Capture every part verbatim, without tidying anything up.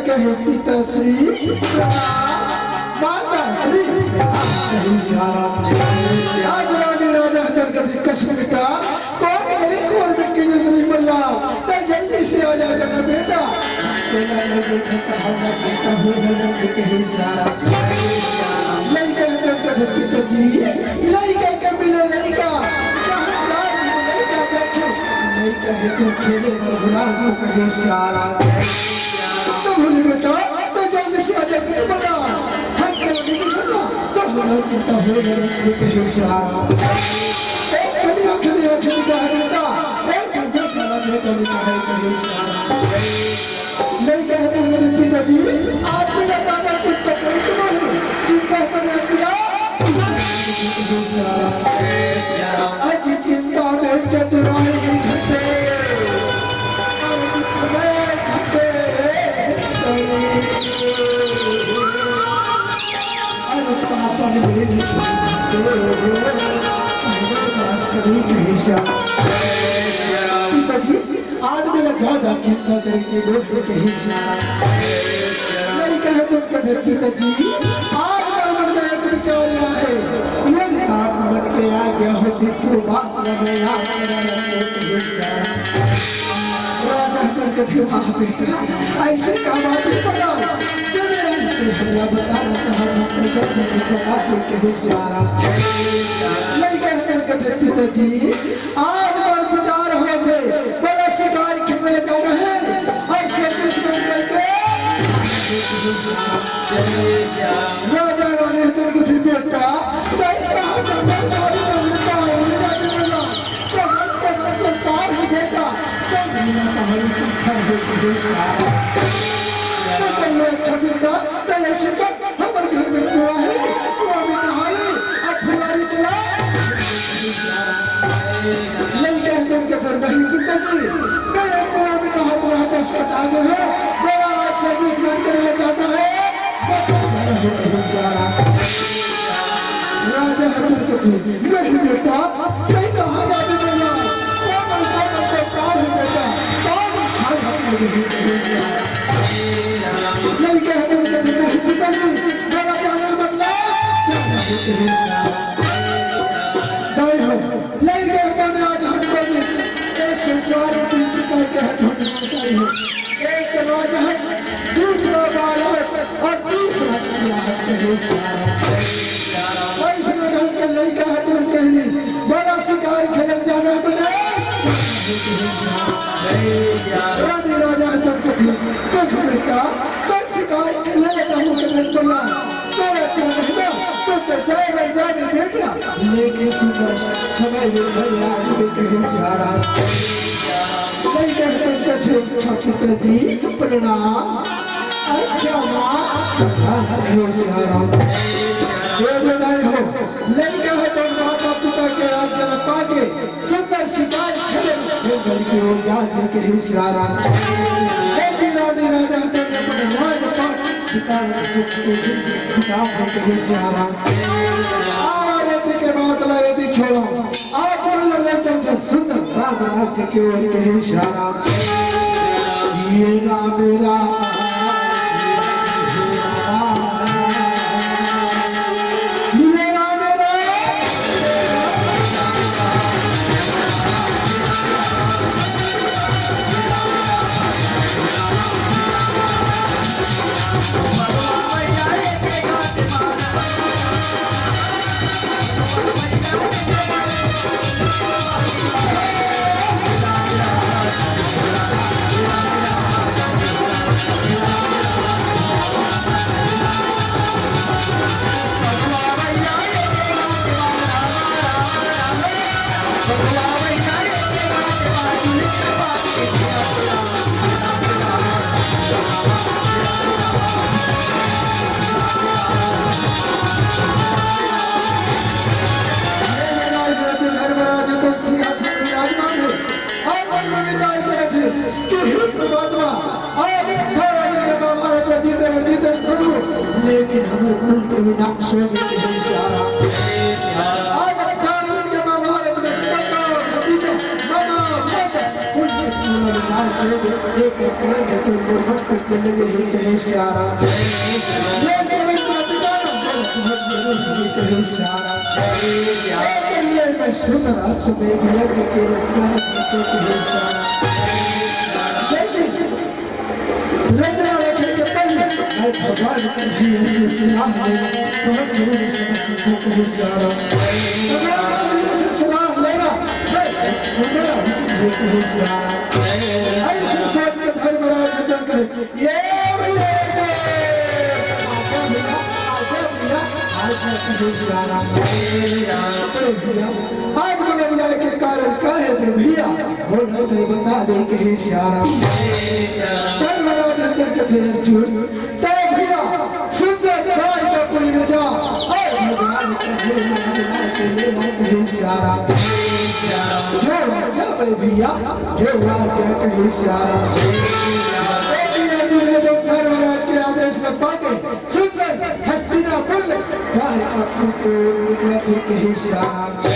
कहे पिता श्री, माता श्री। कहे सियाराम। आज रानी राजा हर कथे कस बेटा, कोन करे कोन में के जरूरी बल्ला, त जल्दी से आ जा कर बेटा। बेटा लगे खता हमरा चिंता हो गया, कहे सियाराम। लइका हर कथे पिताजी, लइका के मिले लइका, जहाँ जाए लइका देखे, लइका है तो खेले तो भुला दो, कहे सियाराम। तो बोले बेटा, तो जल्दी से आजा, बेटा, बता। हम तो नहीं दिखा, तो बड़ा चिंता हो गया, कहे सियाराम। एक कनिया खड़ी है, खड़ी का है बेटा, एक बेटा, बेटा, बेटा, कहे सियाराम। नहीं कहते मेरे पिताजी, आप मेरा ज्यादा चिंता करें कि नहीं? चिंता करें आप मेरा। आज चिंता में चतुराई घटे, आज दुख में घटे सही। अरे पापा ने मेरे पास कभी कहीं से पिताजी, आज मेरा ज्यादा चिंता करके डोहे कहे सियाराम। नहीं कहे तो कहे पिताजी, आज मेरे मन में एक विचार आया है, यदि आप मन के आ गया हो, जिस तो बात न मैं आप मेरा मन में कहे सियाराम। राजा तो कहे, वाह बेटा, ऐसे का बात है बता, जो मेरा हमला बताना चाहता था, तो जल्दी से बता दो कहे सियाराम। नहीं कहे तो कहे पिताजी, आज बार विचार होत हे, बड़ा शिकार खेले जाना है, और सर्विस में करके राजा रानी हर कथे बेटा, कहीं कहाँ जाना, सारी पब्लिक का हो जाने वाला, तो हम तो बच्चे पार ही बेटा, तो मेरा पहाड़ी पत्थर हो गए सारा। तो कर लो अच्छा बेटा, तो ऐसे कर, हमर घर में कुआं है, कुआं में नहा ले, अब फुलवारी बुला। लइका तो कहते, नहीं पिताजी, मैं कुआं में नहात नहात असकत आ गए हैं, मेरा आज सर्विस नहीं करने जाता है, बच्चा घर है कहे सियाराम। राजा हर कथे, नहीं बेटा, नहीं कहाँ जाने वाला, कोमल कोमल तो पाँव है बेटा, पाँव में छाल हम लगे हैं कहे सियाराम। लइका हर कथे, नहीं पिताजी, मेरा जाना मतलब, जाना है कहे सियाराम। दाई हो, लइका हर कथे आज हमको भी इस संसार में पिता के हाथ में बताई हो। एक राजा है, दूसरा बालक और तीसरा कन्या है कहे सियाराम। वैष्णव ढंग के लइका है तो कह दी, बड़ा शिकार खेलल जाना है बोले। रानी राजा है तो कथी, देख बेटा, तो शिकार खेलल जाहू के दस बल्ला, तोरा क्या रहना, तो तो जाए रे जाने दे दिया। लेकिन सुंदर समय में भैया आदमी कहे सियाराम। नहीं कहते कछे छपित जी प्रणाम। अरे क्या माँ? हाँ, हाँ, हे सियाराम। ये जो नहीं हो, लइका है तो माता पिता के आज्ञा पाके सुंदर शिकार खेले जंगल की ओर जाते कहे सियाराम। हे वीरानी राजा तो अपने राजपाट पिता ने सुख के दिन पिता थे कहे सियाराम। आवा यदि के बात ला यदि छोड़ो, आप मन ले चल सुंदर राम राज्य की ओर कहे सियाराम। ये राम राम, ये राम राम। धर्मराज तुम सिंहासन विराजमान हो और मन में विचार करे थे कि हे परमात्मा, आज अठारह दिन के महाभारत में जीते और जीते प्रभु, लेकिन हमर कुल के विनाश हो गए हैं सियाराम। आज अठारह दिन के महाभारत में कटो, भतीजा, मामा, भांजा, कुल के पूरा विनाश आज से एक एक कलंक तू मोर मस्तक पे लगे हे कहे सिया राम। ये कलंक का मिटाना बहुत जरूरी हे कहे सिया राम। ये मैं सुंदर हास्य में भी लगे के रचना में तो कहे सिया राम। लेकिन रचना रखे के पहले मैं भगवान की भी ऐसी सलाह लेना बहुत जरूरी समझता हूँ कहे सिया राम। भगवान की भी ऐसी सलाह लेना मैं बड़ा जरूरी कहे सिया राम। ऐसे सोच के धर्मराज भजन करे, ये भैया, आजा भैया, आजा भैया, आजा कहे सिया राम। अरे भैया, आज मैंने बुलाए के कारण का है रे भैया? बोलो तो बता दे कहे सिया राम। धर्मराज अंदर के थे अर्जुन, तो भैया सुंदर गाय का पुरी में जा और भगवान का ढेर लगा के ले आओ कहे सिया राम। जो आज्ञा बड़े भैया, जो आज्ञा कहे सिया राम। अर्जुन है जो धर्मराज के आदेश में पाके सुंदर हस्तिनापुर ले गाय का पुरी निकला थे कहे सिया राम।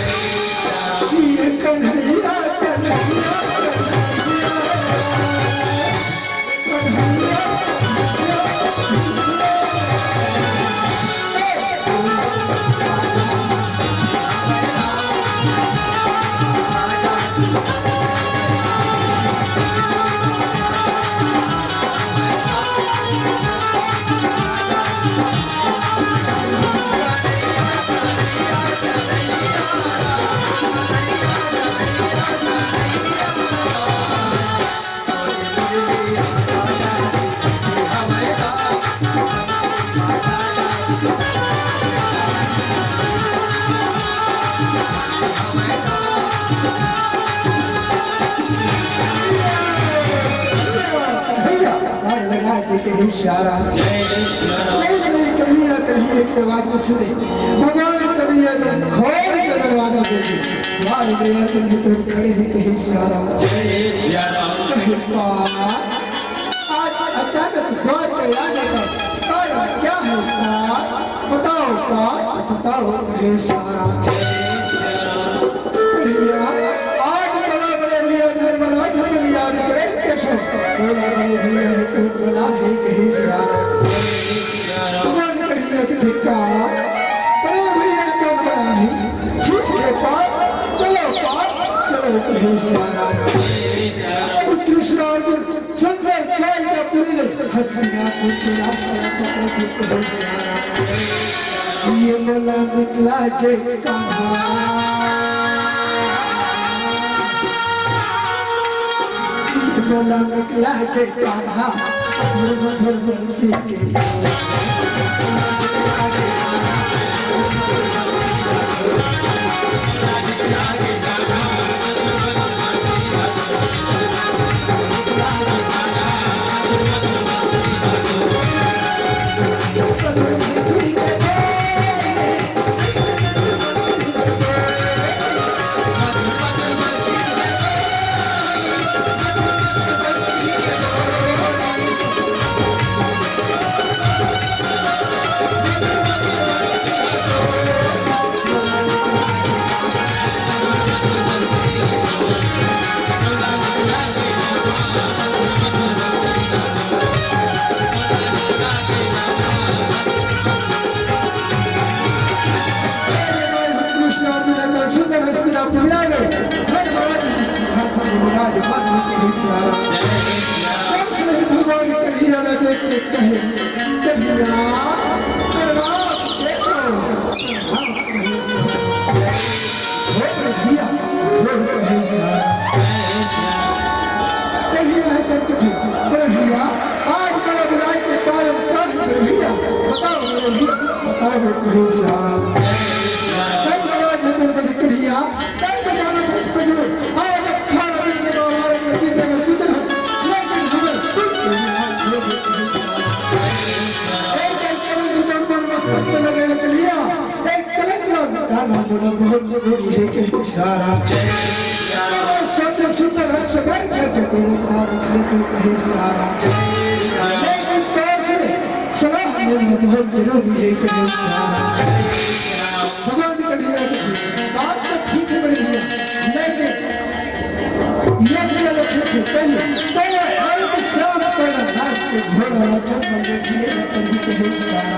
ये कन्हैया, कन्हैया, कन्हैया। भैया, भाई लगा के कहे सिया राम। जय श्री राम। जय श्री कन्हैया, कन्हैया की आवाज में सुने। भगवान कन्हैया ने खोल के दरवाजा दे दिया। द्वार में आकर भीतर खड़े ही कहे सिया राम। जय श्री राम। कहे पार, आज अचानक द्वार पे आ जाता, कारण क्या है पार? बताओ पार, बताओ कहे सिया राम। कन्हैया, आज बड़ा बड़े भैया धर्मराज तुम याद करें कैसे? बड़ा बड़े भैया ने तुम बना है कहे सिया राम। भगवान कन्हैया की धिक्कार, बड़े भैया ने तुम बना है। ठीक है पार, चलो पार, चलो कहे सिया राम। अब कृष्ण अर्जुन सुंदर गाय का पुरी ले हस्तिनापुर के रास्ता पकड़ के कहे सिया राम। ये मोला निकला के कहा, ये मोला निकला के कहा, मधुर मधुर मुंशी के। कृष्ण अर्जुन सुंदर हस्तिनापुर आ गए। धर्मराज जी सिंहासन में विराजमान होते हैं सारा। कंस नहीं भगवान कन्हैया ने देख के कहे, "कन्हैया, प्रणाम, कैसे हो?" "प्रणाम, कन्हैया।" "हो रे भैया, हो रे कन्हैया।" कन्हैया है जगत जी, "अरे भैया, आज बड़ा बुराई के कारण क्या है रे भैया? बताओ रे भैया, बताओ रे कन्हैया।" कई बड़ा जतन कर कन्हैया, कई बजाना था इस पे जोर। आज अठारह दिन के बाद हमारे ये जीते में जीते हैं, लेकिन हमें कोई नहीं आज छोड़ दे कन्हैया। एक एक कदम भी तुम पर मस्तक पे लगे कन्हैया, एक कलंक ना मिटाना मोला बहुत जरूरी है कहे सिया राम। मैं सोचे सुंदर हर्ष बैठ करके कोई रचना रच ले तू कहे सिया राम। लेकिन तोर से सलाह लेना बहुत जरूरी है कहे सिया राम। भगवान कन्हैया की बात तो ठीक है बड़े भैया, लेकिन ये भी अलग है से पहले तो वो आए तो श्याम कर्ण नाम के घोड़ा ला जंगल में दिए ला कही कहे श्याम।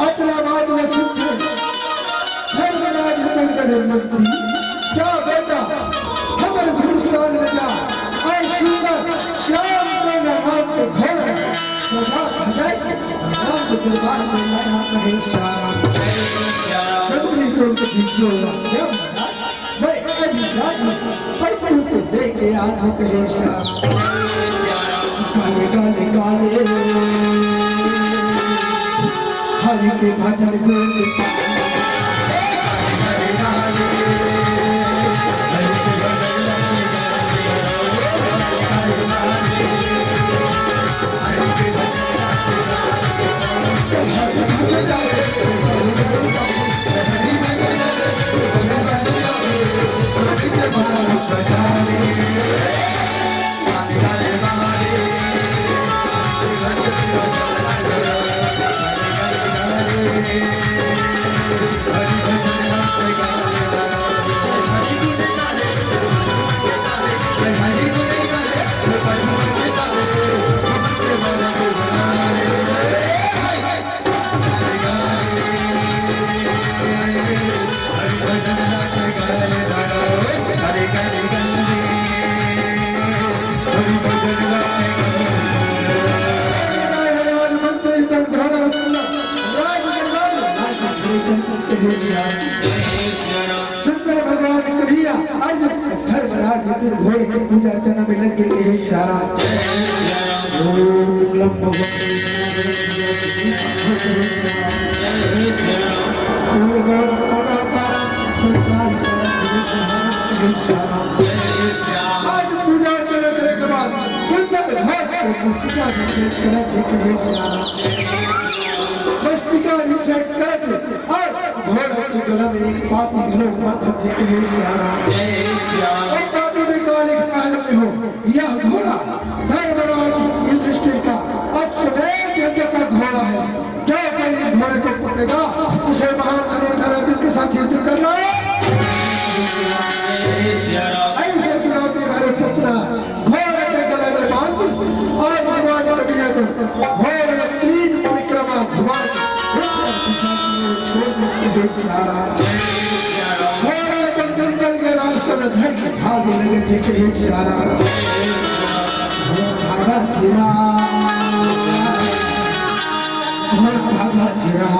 अतला बात ला सुनथे धर्मराज हतनगढ़ मंत्री, जा बेटा, हमर घुड़साल में जा, अउ सुंदर श्याम कर्ण नाम के घोड़ा सजा धजाए के राम दरबार में लाया कहे श्याम। मंत्री तुरंत बिरजो हुआ, क्या महाराज? मैं अभी राजी, मैं तुरंत लेके आत हूँ कहे श्याम। काले काले काले हरि के भजन गुण शंकर भगवान कन्हैया अर्जुन धर्मराज तुम घोड़े की पूजा अर्चना में लग गए हे श्याम। ओम लंबोदर ओम गौर अवतारम संसार सागर हे श्याम। आज पूजा अर्चना करे के बाद सुंदर घाट पे मस्तकाभिषेक करे थे हे श्याम। मस्तकाभिषेक करे थे और घोड़ा के गला में एक पाती घलो बांधा थे हे श्याम। जय श्याम। और पाती में काले काल में हो यह घोड़ा धर्मराज युधिष्ठिर का अश्वमेध यज्ञ का घोड़ा है। जो कोई इस घोड़े को पकड़ेगा, उसे महान धनुर्धर अर्जुन के साथ युद्ध करना है। जय श्याम। ऐसे चुनौती भरे पुत्र घोड़े के गले में बांध और भगवान को दिए थे। घोड़े ने तीन परिक्रमा घुमा के उत्तर दिशा की ओर छोड़ दी। हे श्याम। घोड़े को जंगल के रास्ते में धर के भाग लेने थे। हे श्याम। घोड़ा भागा तेरा, घोड़ा भागा तेरा।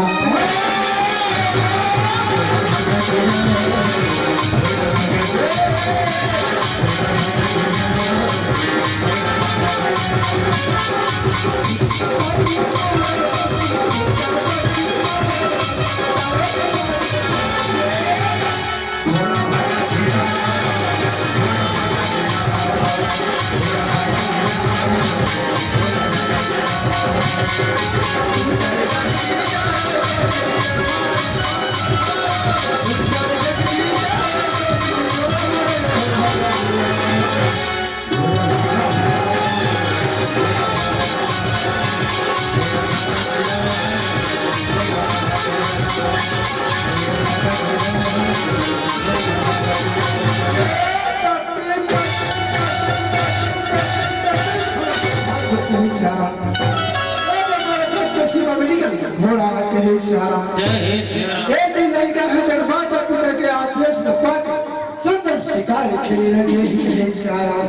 घोड़ा कहे श्याम। जय श्याम। एक ही लड़का है, जब माता पिता के आदेश में पाके सुंदर शिकार खेले लगे ही कहे श्याम।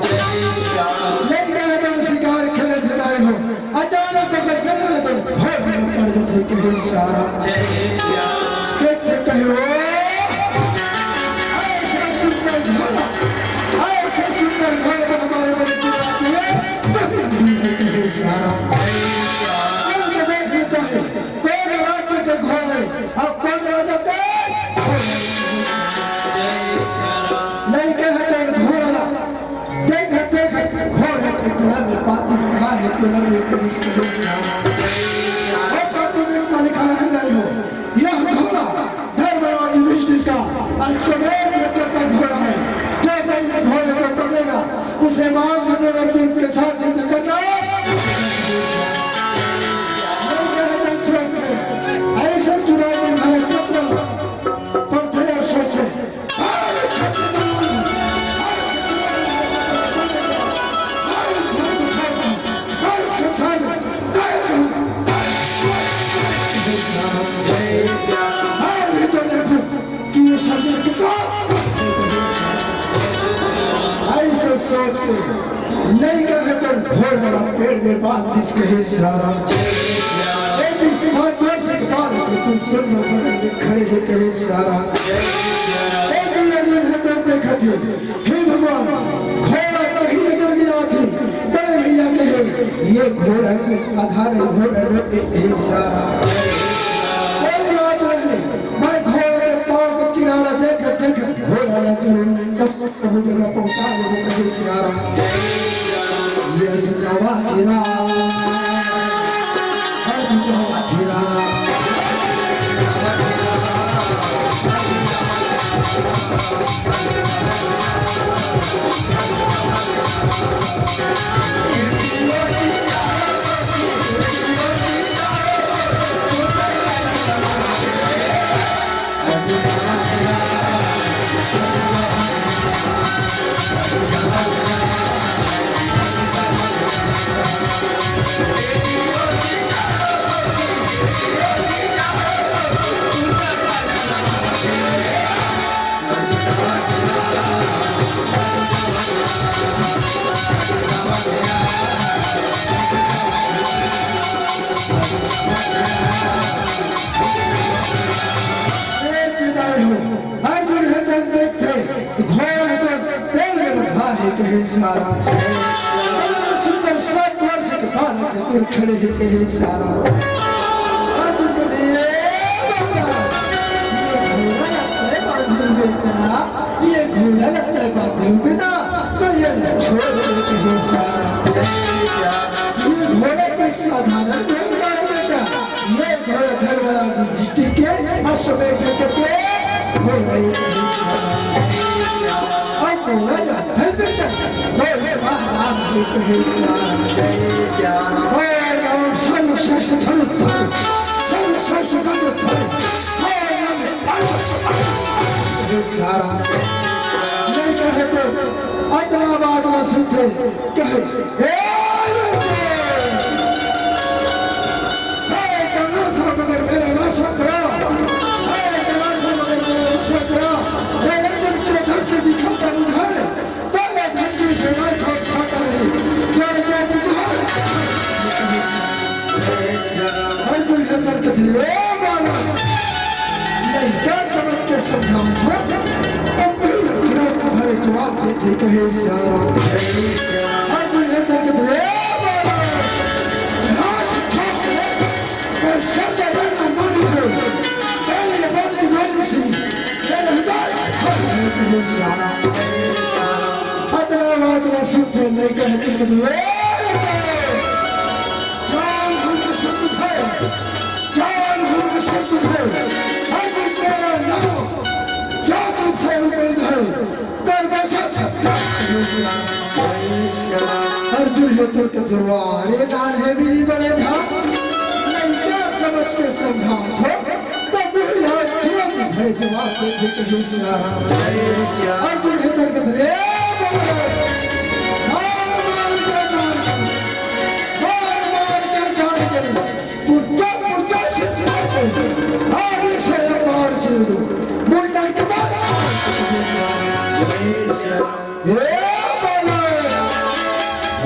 लड़का है, जब शिकार खेले थे दाई हो, अचानक अगर बेला तो घोड़ा में पड़ जाते कहे श्याम। जय श्याम। देख के कहे, "ओ, ऐसा सुंदर घोड़ा, ऐसा सुंदर घोड़ा तो हमारे मन की बात है, कभी नहीं है कहे श्याम।" कोई तो देख लेता है, कौन राज्य के घोड़े और कौन राजा के घोड़े। लइके ह तेन घोड़ा ला देखत देखत घोड़ा के गला में पाती बंधा है, गला में पुलिस के साथ। और पाती में का लिखा है, नहीं हो, यह घोड़ा धर्मराज युधिष्ठिर का अश्वमेध यज्ञ का घोड़ा है। जो कोई इस घोड़े को पकड़ेगा, उसे मान धर्मराज के साथ मैं भी तो देखूं कि ये सज्जन कितना अइसे सोच के लइका हे त घोड़ा ला पेड़ में बांध दिस कहे सारा। ए जी, सात वर्ष के बालक बिल्कुल सुंदर बगल में खड़े हे कहे सारा। ए जी, अर्जुन हे त देखत हे, हे भगवान, घोड़ा कहीं नजर नहीं आती। बड़े भैया कहे, ये घोड़ा कोई साधारण घोड़ा नहीं है सारा। कोई बात नहीं, मैं घोड़ा के पाँव के किनारा देख देख घोड़ा ला जरूर कब पहुँच जगह पहुँचा देबो कहे सारा। ये अर्जुन जावा तेरा, अर्जुन जावा तेरा। ए, विदाई हो। अर्जुन हे त देखथे, त घोड़ा हे त पेड़ में बंधा हे कहे सारा। सुंदर सात वर्ष के बालक हे त खड़े हे कहे सारा। अर्जुन कथे, ए बाबा, ये घोड़ा ला तैं बांधे बेटा, ये घोड़ा ला तैं बांधे बिना, त ये ला छोड़ दे कहे सारा। ये घोड़ा कोई साधारण घोड़ा नहीं बेटा, ये घोड़ा धर्मराज युधिष्ठिर के अश्वमेध यज्ञ के घोड़ा ये कहे सारा। अब बोला जाता है बेटा, बोले महाराज ये कहे सारा। और राम सर्वश्रेष्ठ धनुर्धर, सर्वश्रेष्ठ गंधर्व, और राम ये सारा। नहीं कहे तो अतना बात ना सुनते, कहे, "हे अर्जुन! हे तमाशा मगर मेरा नाशा करा, हे तमाशा मगर मेरा नाशा करा, हे अर्जुन तेरे धन के दिखाता मुझे, तेरे धन की सेना को खाता नहीं, तेरे को तुझे।" अर्जुन हे धन के दिले वाला। लइका समझ के समझावत हो, अब भी लड़कियां तुम्हारे जवाब देते कहे सारा। अर्जुन हे धन के दिले वाला। राज छोड़ के मैं सब जगह मानी हूँ। पहले बोली बोली सी, मेरे हृदय में कहे सारा। अतना बात ला सुनते लइका हे धन के दिले वाला। जान हमें सब है। जान हमें सब है, हर कोई तेरा नाम, क्या तुझसे उम्मीद है, कर बसा सत्या। अर्जुन हे त कथे, "अरे नान हे मेरी बड़े धाम, मैं क्या समझ के समझा थो, तो मुझे यार तुरंत भरे जवाब दे दे के हे सिया राम।" अर्जुन हे त कथे, "रे बाबा, मार, मार, मार, मार, मार, मार, मार, मार, मार, मुर्दा, मुर्दा से मार दे, आगे से मार चीर दे, मुंडा के मार। हे बाबा,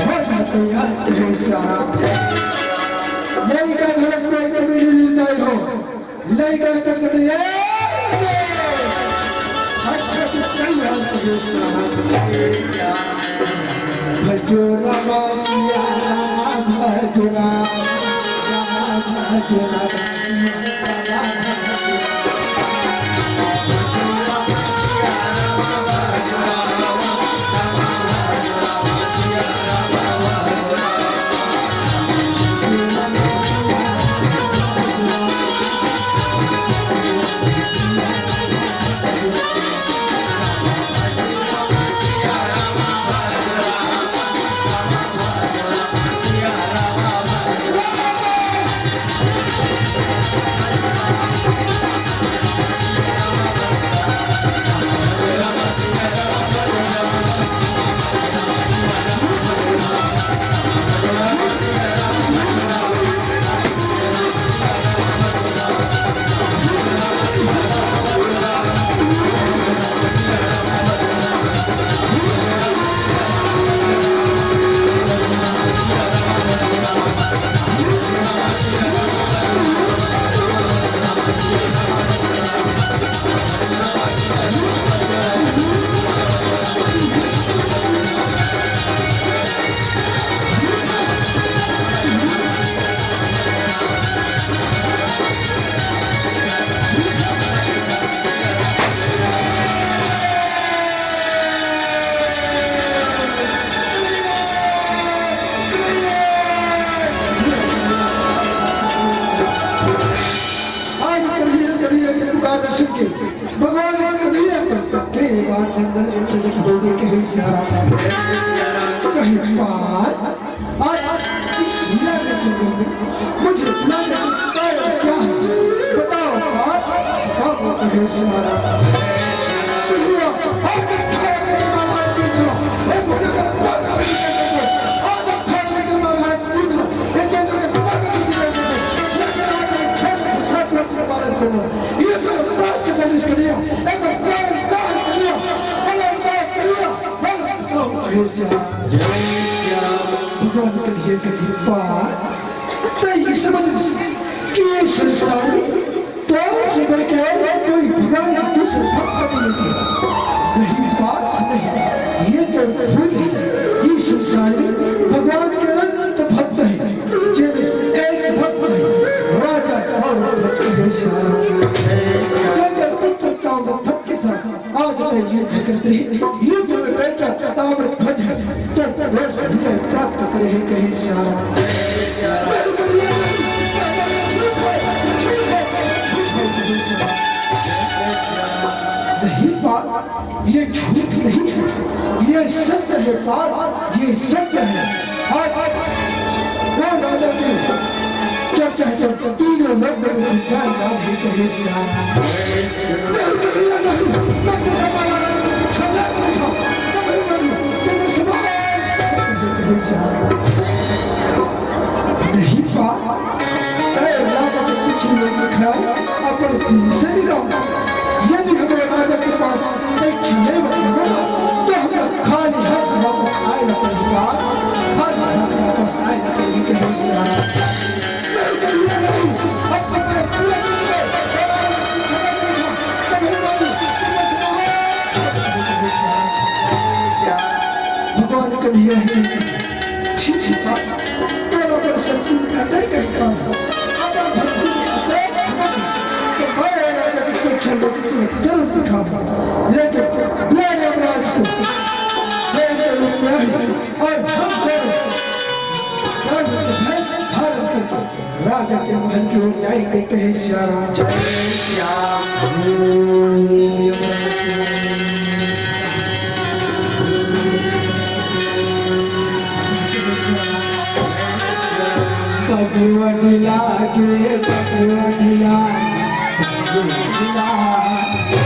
हो जाते यार, हे सारा। लइका घर में कभी रिलीज नहीं हो। लइका तक नहीं है। अच्छा से कई बार कहे साहब। भजो रामा सिया रामा, भजो रामा, रामा भजो रामा सिया रामा। आज कन्हैया, कन्हैया की पुकार न सुन के भगवान कन्हैया के बार जंगल में प्रकट हो गए। कहे सिया राम, कहे पार, आज इस हीरा के जंगल में मुझे लाने का कारण क्या है? बताओ पार, बताओ। कहे सिया राम, कन्हैया, आज अठारह के महाभारत युद्ध हुआ। हे मुझे तो पता नहीं कैसे, आज अठारह के महाभारत युद्ध हुआ। ये जंगल के ताकत की वजह से, लेकिन आज मैं छह से सात वर्ष के महाभारत युद्ध हुआ। ये तो रास्ते का निष्क्रिय, ये तो कारण का निष्क्रिय। भला बताओ कन्हैया, भला बताओ। कहे सिया राम, जय सिया राम। भगवान कन्हैया कथे पार, तैं ये समझ कि ये संसार में तोर से बढ़ के और कोई भगवान का दूसरा भक्त नहीं है। नहीं, बात नहीं, ये तो भूल है। ये संसार में भगवान के अनंत भक्त हैं, जिनमें से एक भक्त है राजा भारद्वाज। कहे सिया राम, जय जय पुत्र ताम्रध्वज के साथ आज तैं युद्ध करत रहे, युद्ध में बेटा ताम्रध्वज है, तो रोष विजय प्राप्त करे है। कहे सिया राम। नहीं, नहीं, नहीं, नहीं, झूठ है, झूठ है, झूठ है, कहे सिया राम। नहीं पार, ये झूठ नहीं है, ये सत्य है पार, ये सत्य है। आज वो राजा की चर्चा है, जब तीनों लोग में विद्वान राज है। कहे सिया राम। नहीं, नहीं, नहीं, नहीं, तब तो हमारा छल्ला नहीं था, तब भी नहीं, तब भी सवाल। कहे सिया राम। नहीं पार, तैं राजा के पीछे नहीं दिखाओ, अपन दिल से निकाल। यदि हमरे राजा के पास परीक्षा नहीं बनेगा, तो हम लोग खाली हाथ वापस आए ना पड़ेगा, खाली हाथ वापस आए ना पड़ेगा। कहे सिया राम। नहीं, नहीं, नहीं, अब तो मैं पूरे दिन में छल्ला नहीं था, तब भी नहीं, तब भी सवाल। भगवान कन्हैया है। ठीक है, तोर अपन शक्ति में अतैक अहंकार है, अपन भक्ति में अतैक घमंड है, तो मैं राजा के परीक्षा लेके तुझे जरूर दिखाऊंगा। लेकिन ले यमराज को शेर के रूप में आई और हम दोनों राजा के भेष धारण करके राजा के महल की ओर जाएंगे। कहे सिया राम। जय श्याम। पगवड लागे, पगवड लागे, पगवड लागे।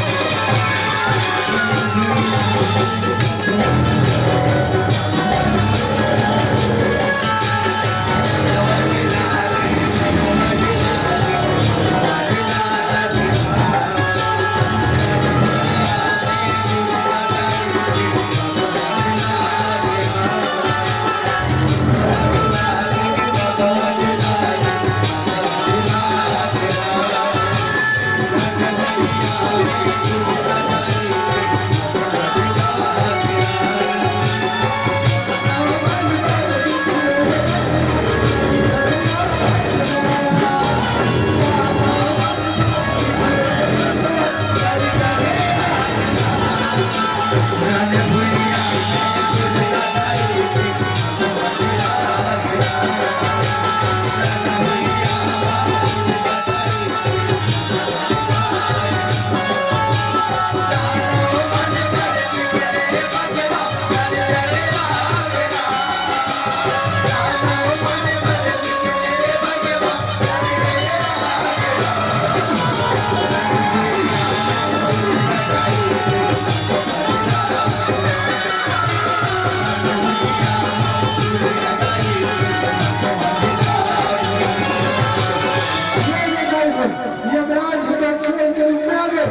यमराज हदद से इधर में आ गए।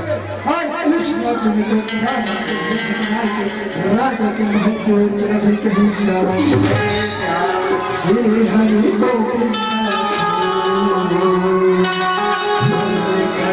और कृष्ण अर्जुन के प्राण को भेष बनाए के राजा के महल की ओर चला थे। कहे सिया राम। श्री हरि गोविंद।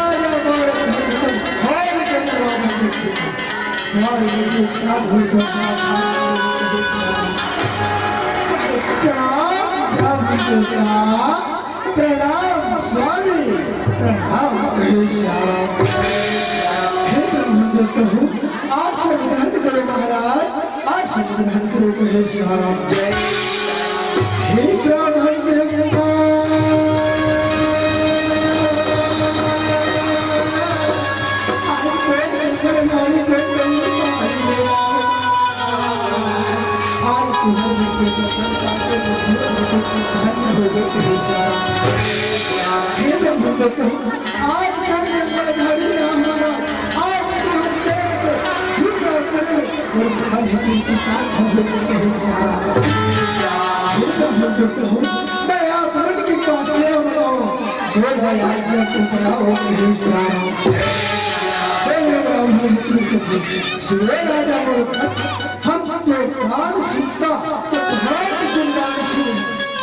राजा मोर धन धन, और के दरवाजा देखे। और ये साधु तो साक्षात कहे, प्रणाम ब्राह्मण देवता, प्रणाम स्वामी, प्रणाम कहे सिया राम। हे ब्राह्मण देवता हो, आसन ग्रहण करो महाराज, आसन ग्रहण करो कहे सिया राम। हे ब्राह्मण देवता, आज कोई नहीं, कोई नहीं, कोई नहीं। आज तुम्हारे के दर्शन करके मुझे धन्य हो गए कहे सिया राम। हे ब्राह्मण देवता, आज का जंगल झाड़ी में हमारा, आज तुम्हारे चरण पे झुक कर पड़े और आज तुमकी प्रार्थना हो गए कहे सिया राम। हे ब्राह्मण देवता हो, मैं आप मन की का सेवा बनाऊं, बोला आज्ञा तुम बनाओ कहे सिया राम। बोले ब्राह्मण हित में कथे, सुनो राजा मोर भक्त, हम तो दान सीता, तो बहुत गुणगान सुने।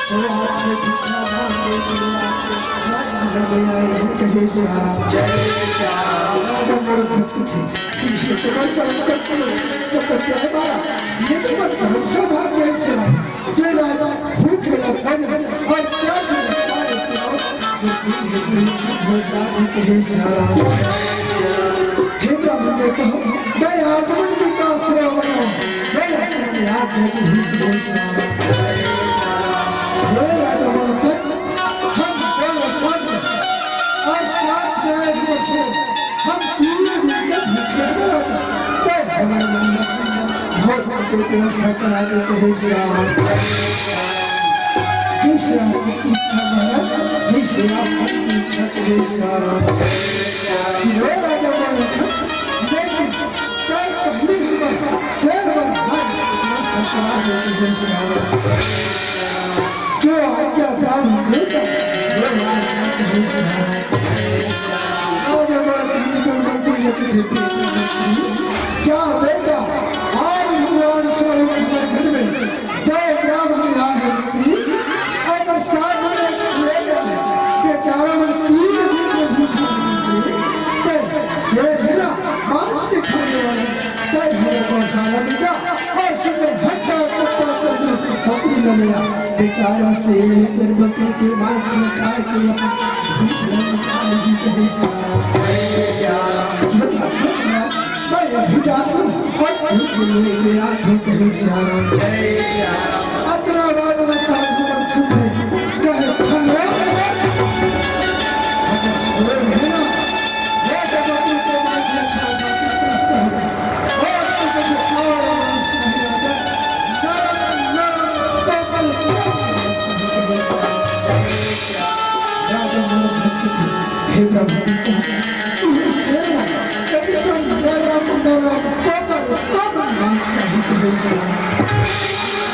सो आपसे भिक्षा मांगने के लिए राजमहल में आए हैं कहे सिया राम। राजा मोर भक्त थे, पीछे कमर पर अंतर करो, तो क्या है मारा? ये जीवन भरोसा भाग गए सिया राम। जय राजा, भूख लग भजन और प्यास लग पानी पिलाओ। ये पीछे कमर पर अंतर करो कहे सिया राम। हे ब्राह्मण ने कहा, मैं आगमन की का सेवा बनाऊं, मैं आगमन याद नहीं हुई कहे सिया राम। हे राजा मोर भक्त, हम दोनों साथ में और साथ में आए हुए से हम तीन दिन के भूखे हैं, तो हमारे मन में भोजन की व्यवस्था करा दे कहे सिया राम। जैसे आपकी इच्छा महाराज, जैसे आपकी इच्छा कहे सिया राम। सिरो राजा बोले था, लेकिन कल पहले ही पर शेर बन भाग से व्यवस्था करा दे कहे सिया राम। जो आज्ञा ब्राह्मण देता, वो राजनाथ है सारा। आज हमारे डिजिटल मंत्री ने कथे, क्या बेटा, आज भगवान स्वरूप हमारे घर में दो ब्राह्मण आए हैं मंत्री, अगर साथ में एक शेर है, बेचारा मन तीन दिन में भूखा है मंत्री, तो शेर है ना, मांस के खाने वाले, कल हमें गौशाला में जा और सुंदर हट्टा कट्टा तंदुरुस्त बकरी ले लिया। बेचारा शेर कर बकरी के मांस में खा के अपनी भूख नहीं मिटा लेगी कहे सिया राम। मैं अभी जाता हूँ और भूख लेके आता हूँ कहे सिया राम। अतरा बाद में साधु मन सुनते कहे, "ठहरो रे, अगर शेर है ना, ये तो बकरी के मांस में खा के त्रस्त है।" हे प्रभु, तू ही सेवा, कैसन नरम नरम कोमल कोमल मांस का ही प्रभु सेवा।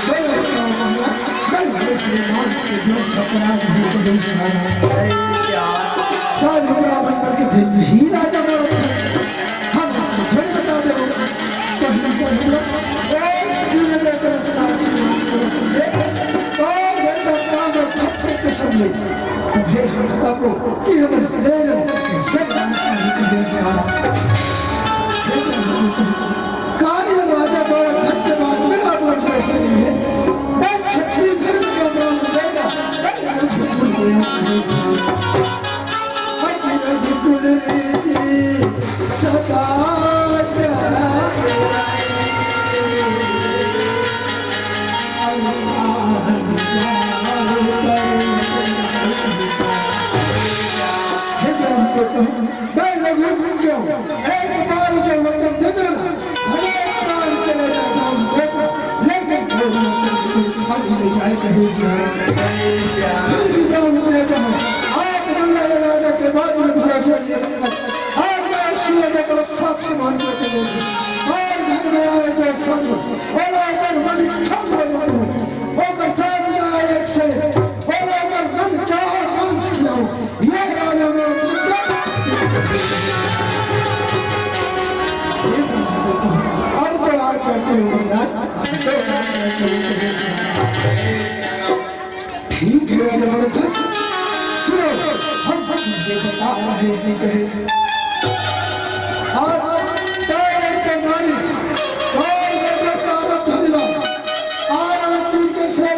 बोलो क्या महाराज, मैं वैसे मांस के व्यवस्था करा रही हूँ प्रभु सेवा। साधु ब्राह्मण बन के थे, यही राजा मोर था। हम झड़ी बता दे, पहली का हमला, ए, सूर्य देव का साक्षी मान के रखेंगे। तो बेटा काम और भक्त के सब लोग, तब हे हम तब को कि हम शेर सब राज का ही करें सारा। काली राजा द्वारा धन के बाद में आप लोग भरोसा नहीं है। मैं क्षत्रिय धर्म का ब्राह्मण बेटा, मैं युद्ध भूल गया हूँ। अखिल रघुकुल रीति सदा चलाए। हे ब्रह्म देवता, मैं रघु कुल गया हूँ। एक बार जो वचन दे देना, भले प्राण चले जाए ब्रह्म देवता, लेकिन कोई ना कोई खाली ले जाए कहीं से। फिर भी ब्रह्म देवता, आप मल्ल राजा के बाद में भरोसा नहीं रखा। आज मैं सूर्य देव का साक्षी मान के चले, और घर में आए तो साधु, बोला अगर मन इच्छा हो जाए तो, अगर साथ में आए एक से, बोला अगर मन चाहे मांस खिलाओ, ये राजा मेरा पुत्र। अब तो आ क्या करूँ महाराज, अब तो आ क्या करूँ। ठीक है राजा भरत, सुनो, हम तुझे बता रहे हैं कहे। आज टायर के मारी, टायर में जो कामत धरिला, आराम चीज के से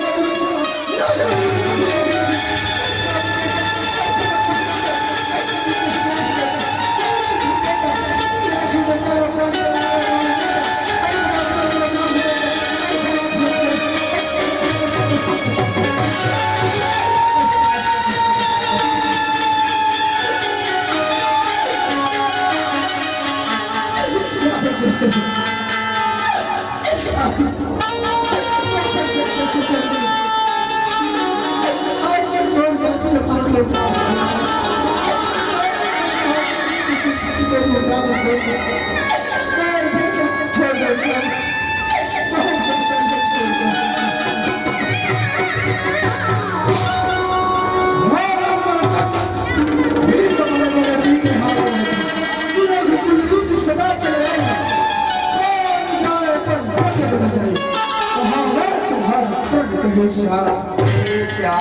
क्या?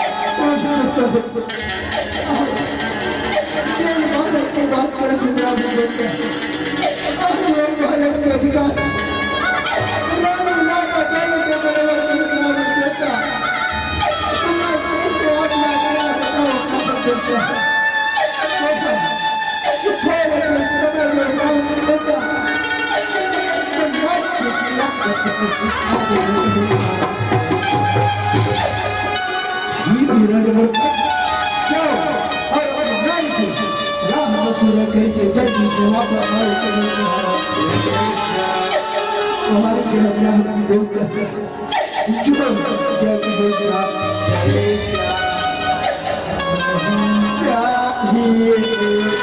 भारत की बात करें, दुनिया में देखते हैं। आज लोग भारत के अधिकार, रानी माता दोनों के बराबर की इतना नहीं देता। तुम्हारे पैसे आप लाते हैं, बताओ, कहाँ पर देता है? थोड़ा सा समय दो, काम होता। तो मत किसी लग ठीक है, राजा मरता। जाओ और अपनी नारी से सलाह मशवरा करके जल्दी से वापस आओ। तुम्हारे के हम यहाँ की दोस्त हैं। जो जय की दोस्त साहब। जय श्याम। चाहिए।